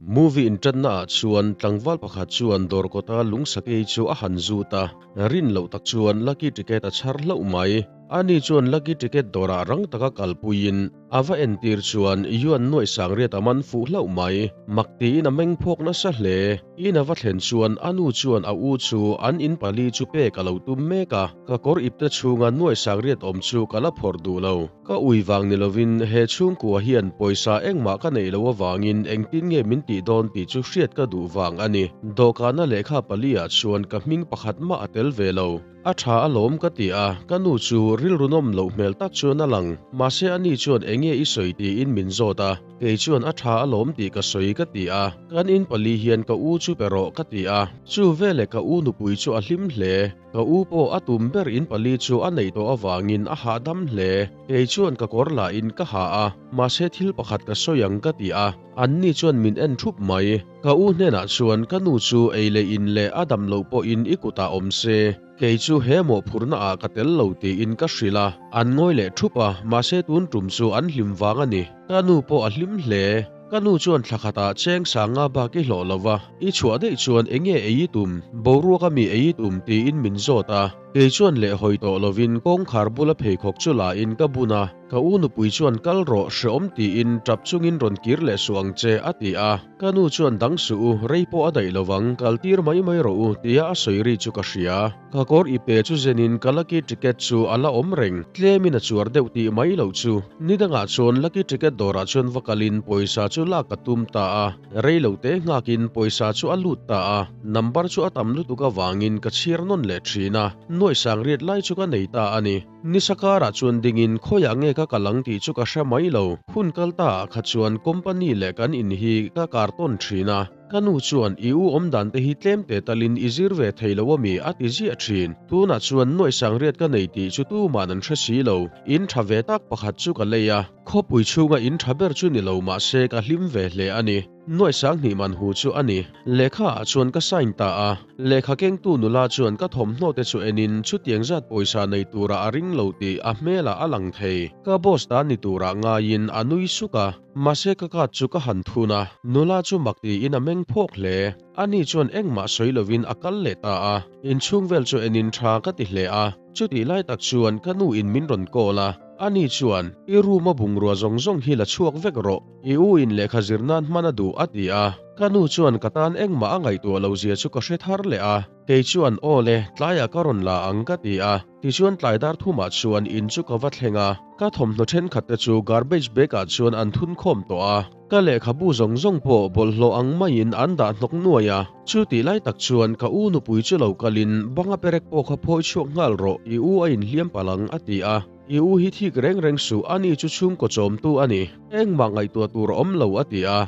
Movie inṭanna ah chuan tlangval pakhat chuan dawr kawta lung sakei chu a han zut a, rin loh tak chuan lucky ticket a chhar hlauh mai. Ani chuan lucky ticket dawrah rang taka kalpuiin a va entir chuan Yuan nuaih sangriat a man fuh hlauh mai. Mak tiin a meng phawk nasa hle. In a va thlen chuan a nu chuan a u chu an in pali chu pek a lo tum mek a, ka kawr ipte chhunga nuaih sangriat awm chu ka la phawrh duh lo. Ka ui vang ni lovin he chhungkua hian pawisa engmah ka neih loh avangin engtin nge min tih dawn tih chu hriat ka duh vang a ni. Dawhkana lehkha pali-ah chuan ka hming pakhat mah a tel ve lo. A tha alawm ka ti a, ka nu chu rilru nawm loh hmel tak chuan a lang. Mahse ani chuan enge i sawi tiin min zawt a, kei chuan a tha alawm tih ka sawi ka ti a, kan in pali hian ka u chu pe rawh ka ti a. Chu veleh ka u nupui chu a hlim hle. Ka u pawh a tum ber in pali chu a neih tawh avangin a hahdam hle. Kei chuan ka kawr lah in ka ha a, mahse thil pakhat ka sawi ang ka ti a, anni chuan min en thup mai. Ka u hnenah chuan ka nu chu ei leh in leh a dam loh pawhin i kutah awm se, kei chu he mawhphurhna ah ka tel lo tiin ka hrilh a, an ngawi leh thup a, mahse tun tum chu an hlim vang a ni. Ka nu pawh a hlim hle. Ka nu chuan thla khatah cheng sanga bak i hlawh lo va, i chhuah daih chuan eng nge ei i tum, boruak a mi ei i tum tiin min zawt a. Kei chuan leh hawi tawh lovin kawngkhar bula pheikhawk chu la in ka bun a, ka u nupui chuan kal rawh hreawm tiin tap chungin rawn kir leh suh ang che a ti a. Ka nu chuan dang suh u, rei pawh a daih lovang, kal tir mai mai rawh u tia a sawi ri chu ka hria. Ka kawr i pe chu zenin ka lucky ticket chu a la awm reng, tlemin a chuar deuh tih mai loh chu. Ni dangah chuan lucky ticket dawrah chuan va kalin pawisa chu lak ka tum ta a, rei lo te nghakin pawisa chu a lut ta a, number chu a tam lutuk avangin ka chhiar nawn leh thin a, nuaih sangriat lai chu ka nei ta a ni. Nisa karah chuan dingin khawiah nge ka kal ang tih chu ka hre mai lo, hun kal ta ah kha chuan company leh kan in hi ka kar tawn thin a. Ka nu chuan, I u awm dan te hi tlem te talin i zir ve thei lo ami? a ti ziah thin. Tunah chuan nuaih sangriat ka nei tih chu tuman an hre si lo. In tha ve tak pakhat chu ka lei a. Khawpui chhunga in tha ber chu ni lo mahse ka hlim ve hle a ni. Nuaih sanghnih man hu chu a ni. Lehkha ah chuan ka sign ta a. Lehkha kengtu nula chuan ka thawmhnaw te chu enin chutiang zat pawisa nei turah a ring lo tih a hmelah a lang thei. Ka boss ta ni turah ngaiin a nui suk a. Mahse ka card chu ka han thun a, nula chu mak tiin a meng phawk hle. Ani chuan engmah sawi lovin a kal leh ta a, inchhung vel chu enin tha ka ti hle a. Chutih lai tak chuan ka nu in min rawn call a, ani chuan, I room a bungrua zawng zawng hi la chhuak vek rawh, i u in lehkha zir nan hman a duh a ti a. Ka nu chuan ka tan engmah a ngaihtuah lo zia chu ka hre thar leh a, kei chuan, Aw le, tlaiah ka rawn la ang ka ti a. Tichuan tlai dar thumah chuan in chu ka va thleng a, ka thawmhnaw thenkhat te chu garbage bag ah chuan an thun khawm tawh a, ka lehkhabu zawng zawng pawh bawlhhlawh ang maiin an dah hnawk nuai a. Chu tih lai tak chuan ka u nupui chu lo kalin banga perek pawh kha phawi chhuak nghal rawh, i u a inhliam palh ang a ti a. I u hi thik reng reng suh, ani chu chhungkaw chawmtu a ni, engmah ngaihtuah tur a awm lo a ti a.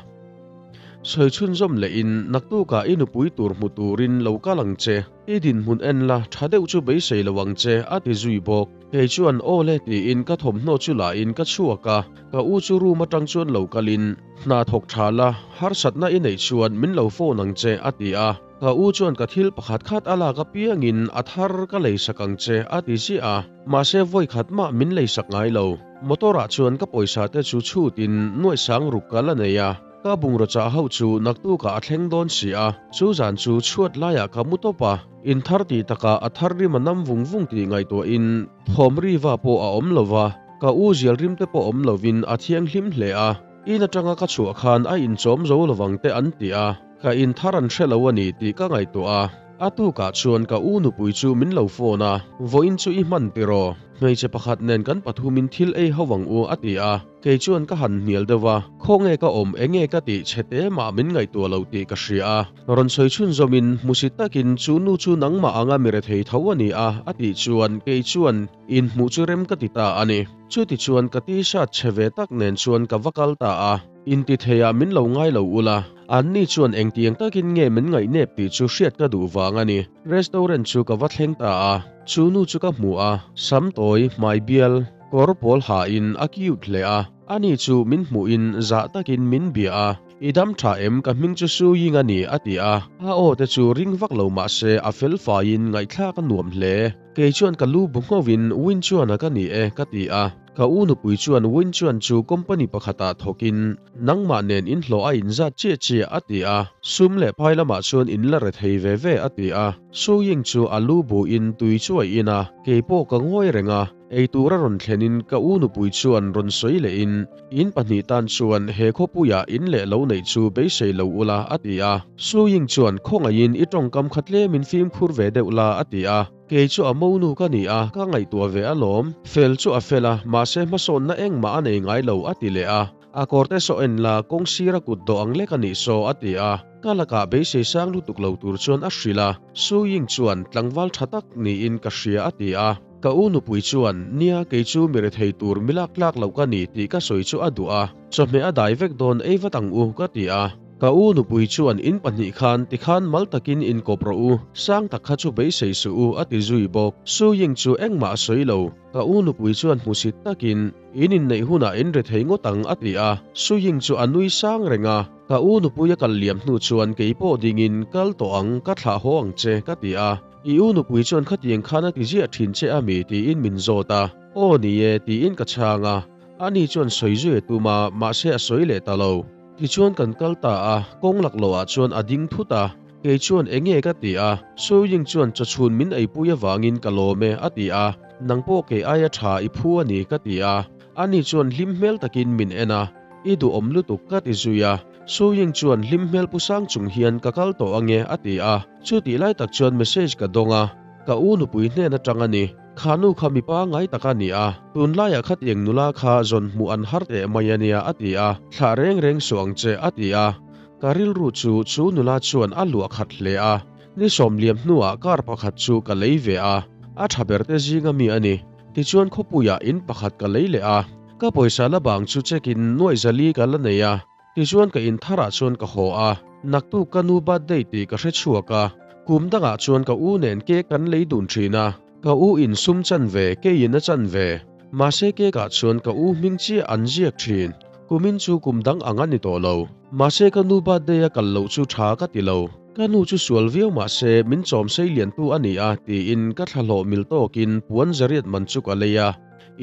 Sawi chhunzawm lehin naktukah i nupui tur hmu turin lo kal ang che. I dinhmun en la, tha deuh chu beisei lo ang che, a ti zui bawk. Kei chuan aw le tiin ka thawmhnaw chu lahin ka chhuak a, ka u chu room atang chuan lo kalin, Hna thawk tha la, harsatna i neih chuan min lo phone ang che, a ti a. Ka u chuan ka thil pakhat khat a lak apiangin a thar ka leisak ang che, a ti ziah a. Mahse vawi khat mah min leisak ngai lo. Motor ah chuan ka pawisa te chu chhutin nuaih sang ruk ka la nei a. Ka bungraw chah ho chu naktukah a thleng dawn si a, chu zan chu chhuat laiah ka mu tawp a, in thar tih takah a thar rim a nam vung vung tih ngaihtuahin thawm riva pawh a awm lo va, ka u zial rim te pawh awm lovin a thianghlim hle a, in atanga ka chhuah khan a inchawm zo lovang te an ti a, ka in thar an hre lo a ni tih ka ngaihtuah a. A tukah chuan ka u nupui chu min lo phone a, Vawiin chu i hman tiraw? Hmeichhe pakhat nen kan pathumin thil ei ho ang u a ti a. Kei chuan ka han hnial deuh a, khawnge ka awm enge ka tih chhe te mah min ngaihtuah lo tih ka hria a. Rawn sawi chhunzawmin hmusit takin chu nu chu nangmah anga mi rethei tho a ni a a tih chuan kei chuan inhmuh chu rem ka ti ta a ni. Chuti chuan ka t-shirt chhe ve tak nen chuan ka va kal ta a, intitheiah min lo ngai lo ula, anni chuan engtiang takin nge min ngaihnep tih chu hriat ka duh vang a ni. Restaurant chu ka va thleng ta a, chu nu chu ka hmu a, sam tawi, hmai bial, Kawr pawl hain a cute hle a, ani chu min hmuhin zah takin min bia a, I dam tha em ka hming chu Su Ying a ni a ti a, a aw te chu ring vak lo mah se a fel faiin ngaihthlak a nuam hle. Kei chuan ka lu bu nghovin Win chuan a ka ni e ka ti a. Ka u nupui chuan Win Chuan chu company pakhatah thawkin nangmah nen in hlawh a inzat chiah chiah a ti a, sum leh phai lamah chuan in la rethei ve ve a ti a. Su Ying chu a lu buin tui chu a in a, keipawh ka ngawi reng a, eitur a rawn thlenin ka u nupui chuan rawn sawi lehin in pahnih tan chuan he khawpuiah in leh lo neih chu beisei lo ula a ti a. Su Ying chuan khawngaihin i tawngkam kha tlemin fimkhur ve deuh la a ti a. Kei chu a monu ka ni a, ka ngaihtuah ve alawm. Fel chu a fel a, mahse hmasawnna engmah a nei ngai lo, a ti leh a. A kawrte saw en la, kawng sira kut dawh ang lek a nih saw, a ti a. Ka lakah beisei sang lutuk lo tur chuan a hrilh a. Su Ying chuan, Tlangval tha tak niin ka hria, a ti a. Ka u nupui chuan, Nia, kei chu mi rethei tur mi lak tlak loh ka ni tih ka sawi chu a duh a. Chawhmeh a dai vek dawn ei vat ang u, ka ti a. Ka u nupui chuan in pahnih khan tikhan mal takin inkawp rawh u, sang tak kha chu beisei suh u a ti zui bawk. Su Ying chu engmah a sawi lo. Ka u nupui chuan hmusit takin, In inneih hunah in ri thei ngawt ang a ti a. Su Ying chu a nui sang reng a. Ka u nupui a kal liam hnu chuan kei pawh dingin, Kal tawh ang, ka thlah haw ang che, ka ti a. I u nupui chuan khatiang khan a ti ziah thin che a mi tiin min zawt a. Aw ni e tiin ka chhang a. Ani chuan sawi zui a tum a, mahse a sawi leh ta lo. Tichuan kan kal ta a, kawng lak loh ah chuan a ding thut a, kei chuan enge ka ti a, Su Ying chuan chawchhun min eipui avangin ka lawm e a ti a, nang pawh kei aia tha i phu a ni ka ti a, ani chuan hlim hmel takin min en a, i duhawm lutuk ka ti zui a, Su Ying chuan hlim hmel pu sang chung hian ka kal tawh ange a ti a, chutih lai tak chuan message ka dawng a, ka u nupui hnen atang a ni. Kha nu kha mipa ngai tak a ni a, tunlaiah khatiang nula kha zawn hmuh an har teh mai a nia a ti a, thlah reng reng suh ang che a ti a. Ka rilru chu chu nula chuan a luah khat hle a, ni sawmliam hnuah car pakhat chu ka lei ve a, a tha ber te zinga mi a ni. Tichuan khawpuiah in pakhat ka lei leh a, ka pawisa la bang chu check in nuaih zali ka la nei a, Tichuan ka in tharah chuan ka haw a, naktuk ka nu birthday tih ka hre chhuak a, kum dangah chuan ka u nen cake kan lei dun thin a, ka u in sum chan ve, kei in a chan ve. Mahse cake ah chuan ka u hming chiah an ziak thin, kumin chu kum dang ang a ni tawh lo. Mahse ka nu birthday a kal loh chu tha ka ti lo, ka nu chu sual viau mahse min chawm sei liantu a ni a tiin ka thlahlawh mil tawkin puan zariat man chu ka lei a.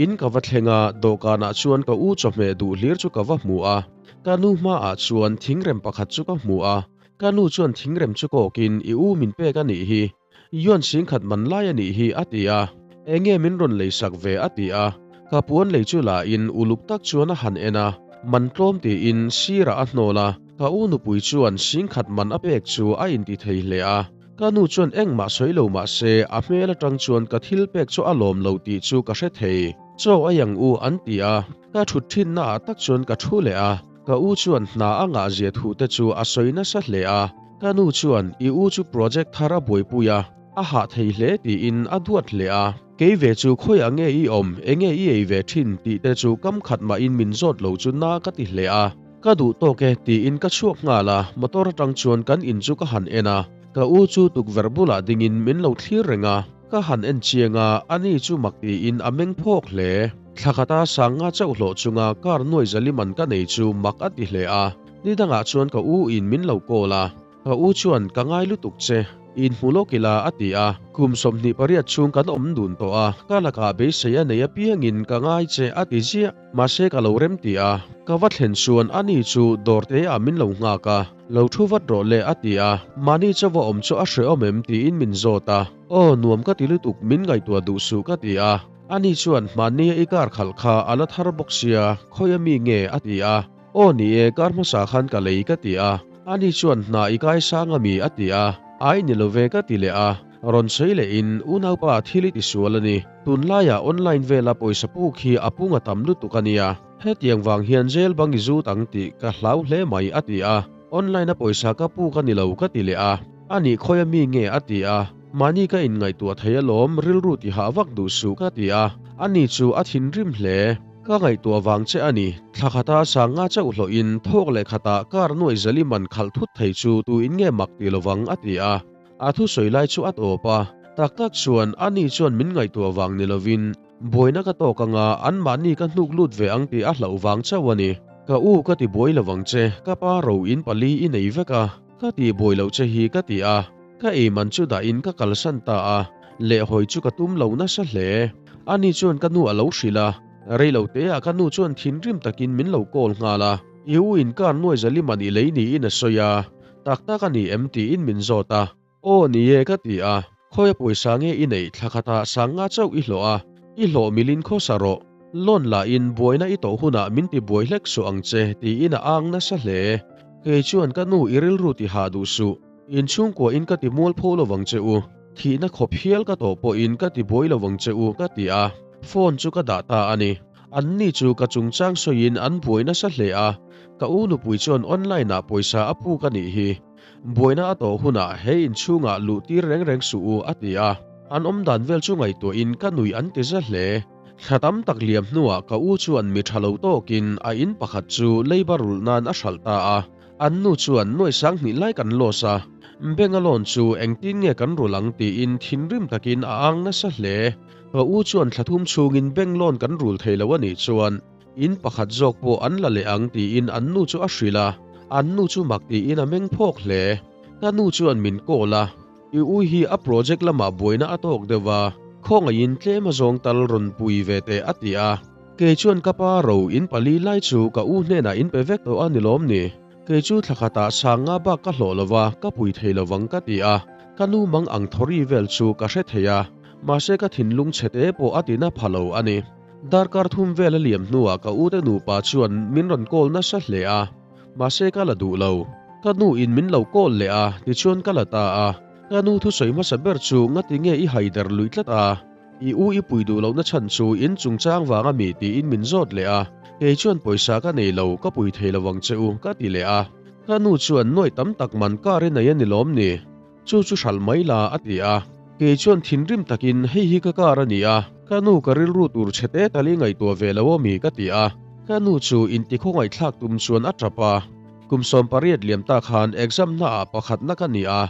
In ka va thleng a, dawhkanah chuan ka u chawhmeh duh hlir chu ka va hmu a. Ka nu hmaah chuan thingrem pakhat chu ka hmu a. Ka nu chuan thingrem chu kawkin, I u min pek a nih hi. Yuan singkhat man lai a nih hi, a ti a. Enge min rawn leisak ve, a ti a. Ka puan lei chu la in uluk tak chuan a han en a. Man tlawm tiin sirah a hnawl a. Ka u nupui chuan singkhat man a pek chu a inti thei hle a. Ka nu chuan engmah sawi lo mah se, a hmel atang chuan ka thil pek chu a lawm lo tih chu ka hre thei. Chaw a yang u an ti a, ka thut thinna ah tak chuan ka thu leh a. Ka u chuan hna a ngah zia thu te chu a sawi nasa hle a. Ka nu chuan i u chu project thar a buaipui a, a hah thei hle tiin a duat hle a. Kei ve chu khawiah nge i awm, enge i ei ve thin tih te chu kam khat mahin min zawt lo chu na ka ti hle a. Ka duh tawk e tiin ka chhuak nghal a, motor atang chuan kan in chu ka han en a, ka u chu tukverh bulah dingin min lo thlir reng a, ka han en chiang a, ani chu mak tiin a meng phawk hle. Thla khata sanga chauh hlawh chunga car nuai zaliman ka nei chu mak a ti hle a, ni dangah chuan ka u in min lo call a, Ka u chuan ka ngai lutuk che, inhmu lawk ila a ti a, kum 28 chhung kan awm dun tawh a, ka lakah beisei a nei apiangin ka ngai che a ti ziah, mahse ka lo rem ti a, ka va thlen chuan ani chu dawr te ah min lo nghak a, lo thu vat rawh le a ti a, mahni chaw a awm chu a hrehawm em tiin min zawt a, aw nuam ka ti lutuk min ngaihtuah duh suh ka ti a, ani chuan hmanni a i kar khalh kha a la thar bawk sia, khawi a mi nge a ti a. Aw ni e, kar hmasa khan ka lei ka ti a, ani chuan hna i kai sang a mi a ti a, ai ni lo ve ka ti leh a, rawn sawi leh in unaupa thil i ti sual a ni, tunlaiah online vela pawisa puk hi a pung a tam lutuk a nia, hetiang vang hian jail bang i zut ang tih ka hlau hle mai a ti a, online a pawisa ka puk a ni lo ka ti leh a, ani khawi a mi nge a ti a, mahni ka inngaihtuah thei alawm rilru ti hah vak duh suh ka ti a, ani chu a thinrim hle. Ka ngaihtuah vang che a ni. Thla khata sanga chauh hlawhin thawk leh khatah kar nuaih zali man khalh thut thei chu tu in nge mak ti lovang a ti a. A thusawi lai chu a tawp a. Tak tak chuan ani chuan min ngaihtuah vang ni lovin buaina ka tawk anga anmahni ka hnuk lut ve ang tih a hlauh vang chauh a ni. Ka u ka ti buai lovang che, ka pa ro in pali i nei vek a, ka ti buai loh che hi ka ti a. Ka ei man chu dahin ka kalsan ta a, lehhawi chu ka tum lo nasa hle. Ani chuan ka nu a lo hrilh a. Rei lo teah ka nu chuan thinrim takin min lo call nghal a, I u in car nuai zaliman i lei niin a sawi a, tak tak a ni em tiin min zawt a. Aw ni e ka ti a, khawi a pawisa nge i neih thla khatah sang nga chauh i hlawh a, i hlawh milin khawsa rawh, loan lahin buaina i tawh hunah min ti buai hlek suh ang che tiin a ang nasa hle. Kei chuan ka nu i rilru ti hah duh suh, in chhungkua in ka ti mual pho lovang che u, thihna khawp hial ka tawh pawhin ka ti buai lovang che u ka ti a, phone chu ka dah ta a ni. Anni chu ka chungchang sawiin an buai nasa hle a, ka u nupui chuan online ah pawisa a puk a nih hi. Buaina a tawh hunah he inchhungah luh tir reng reng suh u a ti a, an awmdan vel chu ngaihtuahin ka nuih an ti za hle. Thla tam tak liam hnuah ka u chuan mi tha lo tawkin a in pakhat chu leiba rulh nan a hralh ta a, an nu chuan nuai sang hnih lai kan loss a, Benga loan chu engtin nge kan rulh ang tiin thinrim takin a ang nasa hle. Ka u chuan thla thum chhungin bank loan kan rul thei lo a nih chuan In pakhat zawk pawh an la leh ang tiin an nu chu a hrilh a, an nu chu mak tiin a meng phawk hle. Ka nu chuan min call a, I ui hi a project lamah buaina a tawk deuh a, khawngaihin tlem a zawng tal rawn pui ve teh a ti a. Kei chuan ka pa ro in pali lai chu ka u hnenah in pe vek tawh a ni lawm ni? Kei chu thla khatah sang nga bak ka hlawh lo va, ka pui thei lo vang ka ti a. Ka nu mang ang thawri vel chu ka hre thei a, mahse ka thinlung chhe te pawh a tina pha lo a ni. Darkar thum vel a liam hnuah ka ute nupa chuan min rawn call nasa hle a, mahse ka la duh lo. Ka nu in min lo call leh a, tichuan ka la ta a. Ka nu thusawi hmasa ber chu ngati nge i haider lui tlat a, i u i pui duh lohna chhan chu in chungchang vang a mi tiin min zawt leh a, kei chuan pawisa ka nei lo, ka pui thei lo ang che u ka ti leh a. Ka nu chuan nuaih tam tak man kar i nei a ni lawm ni? Chu chu hralh mai la a ti a. Kei chuan thinrim takin hei hi ka kar a ni a, ka nu ka rilru tur chhe te tal i ngaihtuah ve lo awmi ka ti a. Ka nu chu intikhawngaihthlak tum chuan a tap a. Kum 18 liam ta khan exam hnaah pakhatna ka ni a,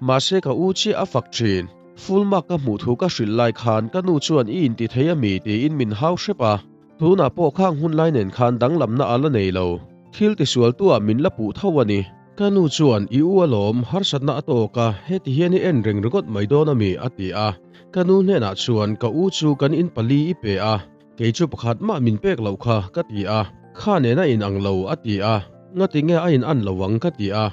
mahse ka u chiah a fak thin. Full mark ka hmuh thu ka hrilh lai khan ka nu chuan i inti thei ami tiin min hau hrep a. Tunah pawh khang hun lai nen khan danglamna a la nei lo. Thil tisualtuah min la puh tho a ni. Ka nu chuan, I u alawm, harsatna a tawk a, heti hian i en reng ringawt mai dawn ami? a ti a. Ka nu hnenah chuan, Ka u chu kan in pali i pe a, kei chu pakhat mah min pek loh kha, ka ti a. Kha nen a in ang lo, a ti a. Ngati nge a in an lo ang? ka ti a.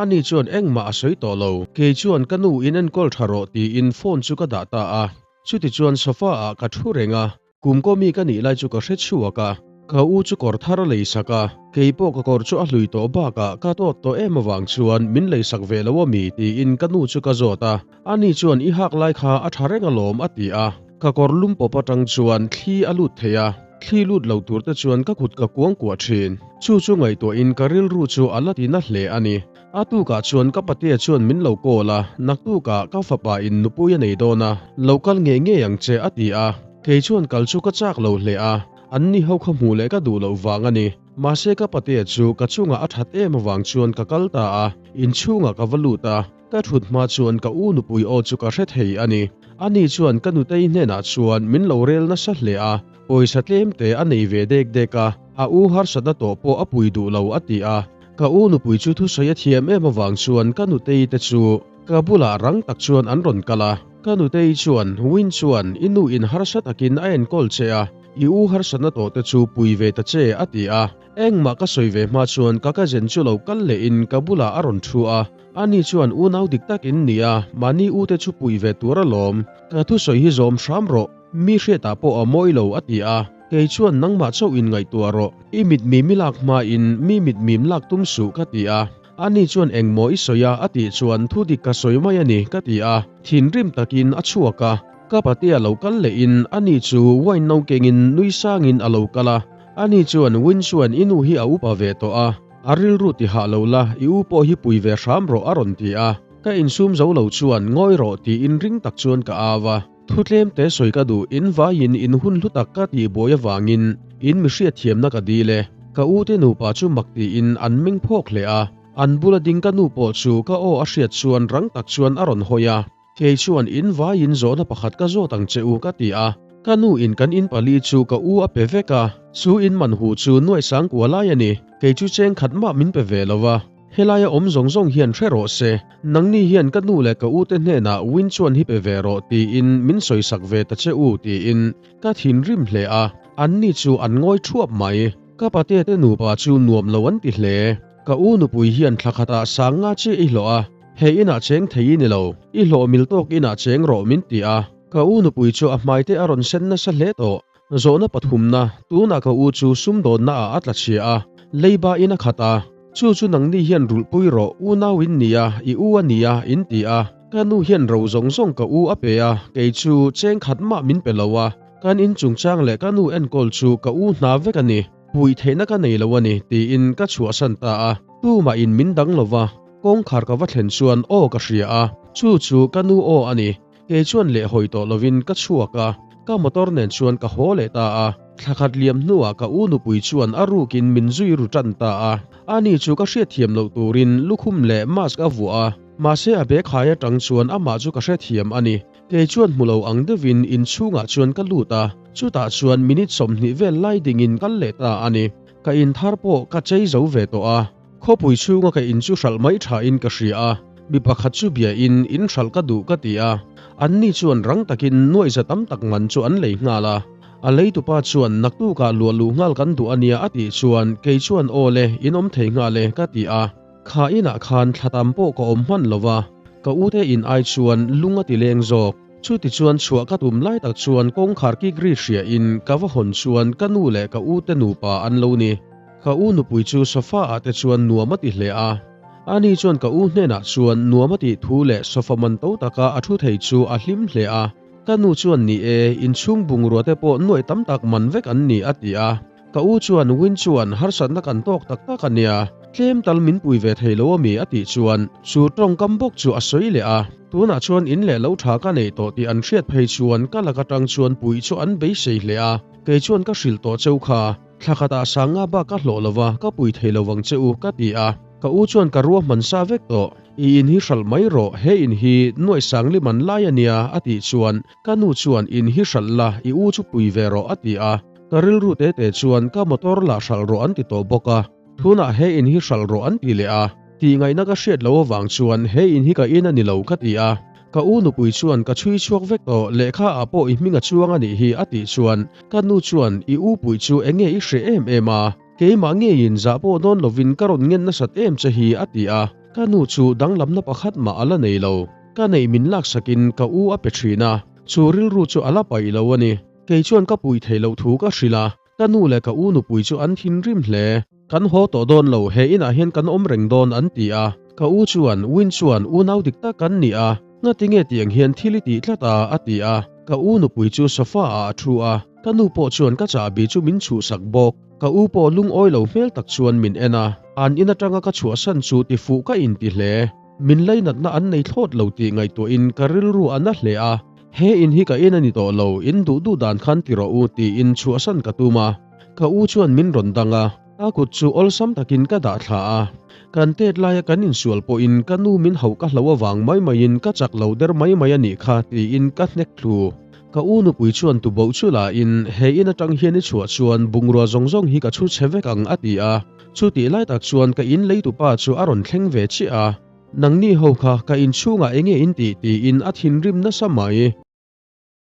Ani chuan engmah a sawi tawh lo. Kei chuan ka nu in enkawl tha rawh tiin phone chu ka dah ta a. Chutichuan sofa ah ka thu reng a. Kum kaw mi ka nih lai chu ka hre chhuak a, ka u chu kawr thar a lei sak a, kei pawh ka kawr chu a hlui tawh bakah ka tawt tawh em avang chuan min lei sak ve lo a mi tiin ka nu chu ka zawt a, ani chuan i hak lai kha a tha reng alawm a ti a, ka kawr lum pawp atang chuan thli a lut thei a, thli lut lo tur te chuan ka kut ka kuang kuah thin, chu chu ngaihtuahin ka rilru chu a la ti na hle a ni. A tukah chuan ka patea chuan min lo call a, naktukah ka fapa in nupui a nei dawn a, lo kal ngei ngei ang che a ti a. Kei chuan kal chu ka chak lo hle a, an ni ho kha hmuh leh ka duh loh vang a ni. Mahse ka patea chu ka chungah a that em avang chuan ka kal ta a, inchhungah ka va lut a, ka thut hma chuan ka u nupui aw chu ka hre thei a ni. Ani chuan ka nutei hnenah chuan min lo rel nasa hle a, pawisa tlem te a nei ve dek dek a, a u harsatna tawh pawh a pui duh lo a ti a. Ka u nupui chu thusawi a thiam em avang chuan ka nutei te chu ka bulah rang tak chuan an rawn kal a. Ka nutei chuan, Win chuan i nu in harsa takin a enkawl che a, i u harsatna tawh te chu pui ve ta che a ti a. Engmah ka sawi ve hma chuan ka cousin chu lo kal lehin ka bulah a rawn thu a. Ani chuan unau dik tak in ni a, mahni u te chu pui ve tur alawm. Ka thusawi hi zawm hram rawh, mi hriatah pawh a mawi lo a ti a. Kei chuan nangmah chauh in ngaihtuah rawh, i mitmim i lak hmain mi mitmim lak tum suh ka ti a. Ani chuan engmaw i sawi a a tih chuan thu dik ka sawi mai a ni ka ti a. Thinrim takin a chhuak a, ka patea lo kal lehin ani chu wine no kengin nui sangin a lo kal a. Ani chuan win chuan i nu hi a upa ve tawh a, a rilru ti hah lo la, i u pawh hi pui ve hram rawh a rawn ti a. Ka insum zo lo chuan ngawi rawh tiin ring tak chuan ka au a. Thu tlem te sawi ka duh, in vaiin in hun hlu tak ka tih buai avangin in mi hriatthiamna ka dil e. Ka u te nupa chu mak tiin an meng phawk hle a, an bula ding ka nu pawh chu ka aw a hriat chuan rang tak chuan a rawn hawi a. Kei chuan in vaiin zawhna pakhat ka zawt ang che u ka ti a, ka nu in kan in pali chu ka u a pe vek a, chu in man huh chu nuaih sang kua lai a ni, kei chu cheng khat mah min pe ve lo a. Helaia awm zawng zawng hian hre rawh se, nangni hian ka nu leh ka ute hnenah win chuan hi pe ve rawh tiin min sawisak ve ta che u tiin ka thinrim hle a. Anni chu an ngawi thuap mai. Ka patea te nupa chu nuam lo an ti hle. Ka u nupui hian thla khatah sang nga chiah i hlawh a, hei inah cheng thei i ni lo, i hlawh mil tawk inah cheng rawh min ti a. Ka u nupui chu a hmai te a rawn sen nasa hle tawh. Zawhna pathumna, tunah ka u chu sumdawnna ah a tla chhia a, leiba in a khat a, chu chu nangni hian rulhpui rawh, unau in nia, i u a nia, in ti a, ka nu hian ro zawng zawng ka u a pe a, kei chu cheng khat mah min pe lo a, kan in chungchang leh ka nu enkawl chu ka u hna vek a ni, puih theihna ka nei lo a ni, tiin ka chhuahsan ta a, tumah in min dang lo va, kawngkhar ka va thlen chuan aw ka hria a, chu chu ka nu aw a ni. Kei chuan leh hawi tawh lovin ka chhuak a, ka motor nen chuan ka haw leh ta a. Thla khat liam hnuah ka u nupui chuan a rukin min zui ru tan ta a. Ani chu ka hriatthiam loh turin lukhum leh mask a vuah a, mahse a bag hai atang chuan amah chu ka hrethiam a ni. Kei chuan hmu lo ang deuhin inchhungah chuan ka lut a, chutah chuan minute 20 vel lai dingin kal leh ta a ni. Ka inthar pawh ka chei zo ve tawh a. Khawpui chhunga ka in chu hralh mai thain ka hria a, mi pakhat chu bia in in hralh ka duh ka ti a, anni chuan rang takin nuaihza tam tak man chu an lei nghal a. A leitupa chuan naktukah luah luh nghal kan duh ania a tih chuan kei chuan aw le, in awm thei nghal e ka ti a. Kha inah khan thla tam pawh ka awm hman lo va, ka ute in ai chuan lung a ti leng zawk. Chuti chuan chhuah ka tum lai tak chuan kawngkhar kik ri hria in ka va hawn chuan ka nu leh ka ute nupa an lo ni. Ka u nupui chu sofa ah te chuan nuam a ti hle a. Ani chuan ka u hnenah chuan nuam a tih thu leh sofa man to taka a thu thei chu a hlim hle a. Ka nu chuan ni e, inchhung bungrua te pawh nuaih tam tak man vek an ni a ti a. Ka u chuan Win chuan harsatna kan tawk tak tak a nia, tlem tal min pui ve thei lo ami a tih chuan chu tawngkam bawk chu a sawi leh a. Tunah chuan in leh lo tha ka nei tawh tih an hriat phei chuan ka lak atang chuan puih chu an beisei hle a. Kei chuan ka hrilh tawh cheu kha. Thla khatah sanga bak ka hlawh lova, ka pui thei lo vang che u, ka ti a. Ka u chuan ka ruahman sa vek tawh. I in hi hralh mai rawh, he in hi nuaih sangli man lai a nia, a tih chuan ka nu chuan in hi hralh la, i u chu pui ve rawh, a ti a. Ka rilru te te chuan ka motor lah hralh rawh an ti tawh bawk a. Tunah he in hi hralh rawh an ti leh a. Tih ngaihna ka hriat loh avang chuan he in hi ka in a ni lo ka ti a. Ka u nupui chuan ka chhui chhuak vek tawh, lehkha ah pawh i hming a chuang a nih hi a tih chuan ka nu chuan i u pui chu eng nge i hreh em em a, keimah ngeiin zah pawh dawn lovin ka rawn ngen nasat em che hi a ti a. Ka nu chu danglamna pakhat mah a la nei lo. Ka neih min laksakin ka u a pe thin a, chu rilru chu a la paih lo a ni. Kei chuan ka pui theih loh thu ka hrilh a, ka nu leh ka u nupui chu an thinrim hle. Kan haw tawh dawn lo, he inah hian kan awm reng dawn an ti a. Ka u chuan, Win chuan unau dik tak kan ni a, ngati nge tiang hian thil i tih tlat a? a ti a. Ka u nupui chu sofa ah a thu a, ka nu pawh chuan ka chahbi chu min chhuhsak bawk. Ka u pawh lungawi lo hmel tak chuan min en a, an in atanga ka chhuahsan chu tifuh ka inti hle. Min lainatna an nei thlawt lo tih ngaihtuahin ka rilru a na hle a, He in hi ka in a ni tawh lo, in duh duh dan khan ti rawh u tiin chhuahsan ka tum a. Ka u chuan min rawn dang a, a kut chu awlsam takin ka dah thla a. Kan tet laia kan insual pawhin ka nu min hauh ka hlo avang mai maiin ka chak lo der mai mai a nih kha tiin ka hnek thlu. Ka u nupui chuan tuboh chu lain he in atang hian i chhuah chuan bungrua zawng zawng hi ka chhu chhe vek ang a ti a. Chutih lai tak chuan ka in leitupa chu a rawn thleng ve chiah a. Nangni ho kha ka inchhungah enge in tih tiin a thinrim nasa mai.